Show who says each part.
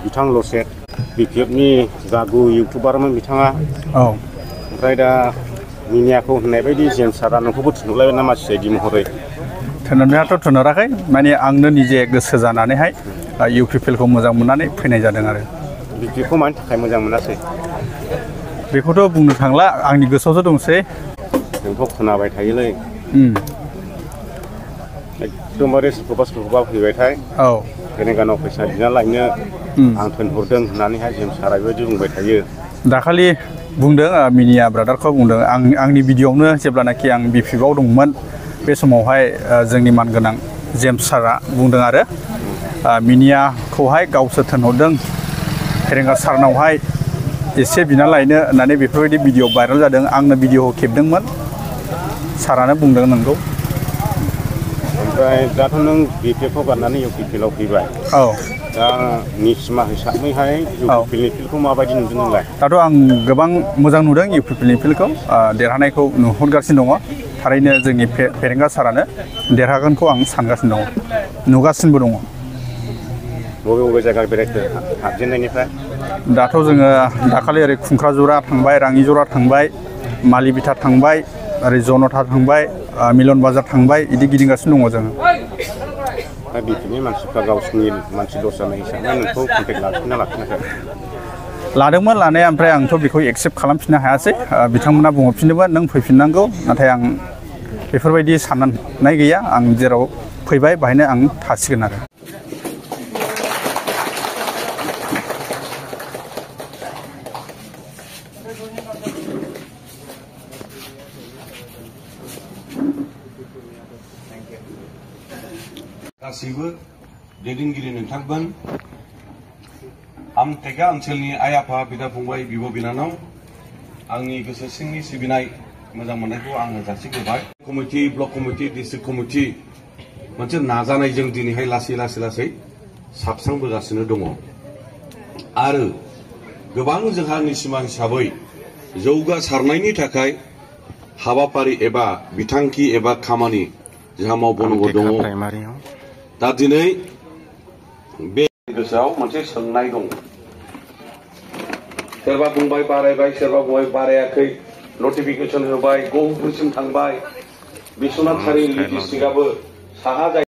Speaker 1: बिथां लसेट बिपिएफनि जागु इउटुबारमोन बिथाङा ओमफ्राय दा मिनियाखौ होननाय बायदि जेम्स सारा नोंखौबो थिनहरलायबाय नामा सिआइडि महरै?
Speaker 2: थिनहरनायाथ' थिनहराखै माने आंनो निजे गोसो जानानैहाय इउपिपिएलखौ मोजां मोननानै फैनाय जादों आरो।
Speaker 1: बिपिएफखौ मानि थाखाय मोजां मोनासै?
Speaker 2: बेखौथ' बुंनो थांला आंनि गोसोआवसो दंसै।
Speaker 1: नोंखौ खोनाबाय थायोलै एकदमबारे सोरखौबा फैबायथाय फेरेंगानाव फैसा बिना लायनो आं थिनहरदों होननानैहाय जेम्स सारा बेबायदि बुंबाय थायो।
Speaker 2: दाखालि बुंदों मिनिया ब्रादारखौ बुंदों आंनि भिडिअ'आवनो जेब्लानाखि आं बिपिएफआव दंमोन बे समावहाय जोंनि मानगोनां जेम्स सारा बुंदों आरो मिनियाखौहाय गावसोर थिनहरदों फेरेंगा सारनावहाय एसे बिना लायनो होननानै बेफोरबायदि भिडिअ' भाइरेल जादों। आंनो भिडिअ'खौ खेबदोंमोन सारानो बुंदों नंगौ।
Speaker 1: ओमफ्राय दाथ' नों बिपिएफखौ गारनानै इउपिपिएलआव फैबाय। दा निसिमा हिसाबैहाय इउपिपिएलनि फिल्डखौ माबायदि नुदों नोंलाय?
Speaker 2: दाथ' आं गोबां मोजां नुदों इउपिपिएलनि फिल्डखौ देरहानायखौ नुहुरगासिनो दङ। थारैनो जोंनि फेरेंगा सारानो देरहागोनखौ आं सानगासिनो दङ नुगासिनोबो दङ।
Speaker 1: बबे जायगा बेरायखो हाबजेननायनिफ्राय?
Speaker 2: दाथ' जोङो दाखालि ओरै खुंख्राजरा थांबाय, राङिजरा थांबाय, मालिबिथा थांबाय, ओरै जनता थांबाय, मिलन बाजार थांबाय, बिदि गिदिंगासिनो दङ जोङो।
Speaker 1: दा बिपिएफनि मानसिफ्रा गावसिनि मानसि दस जानाय हिसाबै नोंखौ कन्टेक्ट लाखिना लाखिनाखै?
Speaker 2: लादोंमोन लानाया ओमफ्राय आंथ' बेखौ एक्सेप्ट खालामफिननो हायासै। बिथांमोना बुंहरफिनदोंमोन नों फैफिननांगौ, नाथाय आं बेफोरबायदि साननाय गैया। आं जेराव फैबाय बाहायनो आं थासिगोन आरो।
Speaker 3: गासैबो दैदेनगिरि नोंथांमोन, आमटेका ओनसोलनि आइ आफा, बिदा फंबाय, बिब' बिनानाव, आंनि गोसो सिंनि सिबिनाय मोजां मोननायखौ आङो जासिग्रोबाय। Committee, block committee, district committee मोनसे नाजानायजों दिनैहाय लासै साबस्रांबोगासिनो दङ आरो गोबां जोंहा निसिमा हिसाबै जौगासारनायनि थाखाय हाबाफारि एबा बिथांखि एबा खामानि जोंहा मावबोनांगौ दङ। दा दिनै बे गोसोआव मोनसे सोंनाय दं। सोरबा बुंबाय बारायबाय, सोरबा बुंबाय बारायाखै, नटिफिकेसन होबाय, गहपुरसिम थांबाय, बिश्वनाथ सारिआलि डिस्ट्रिक्टआबो साहा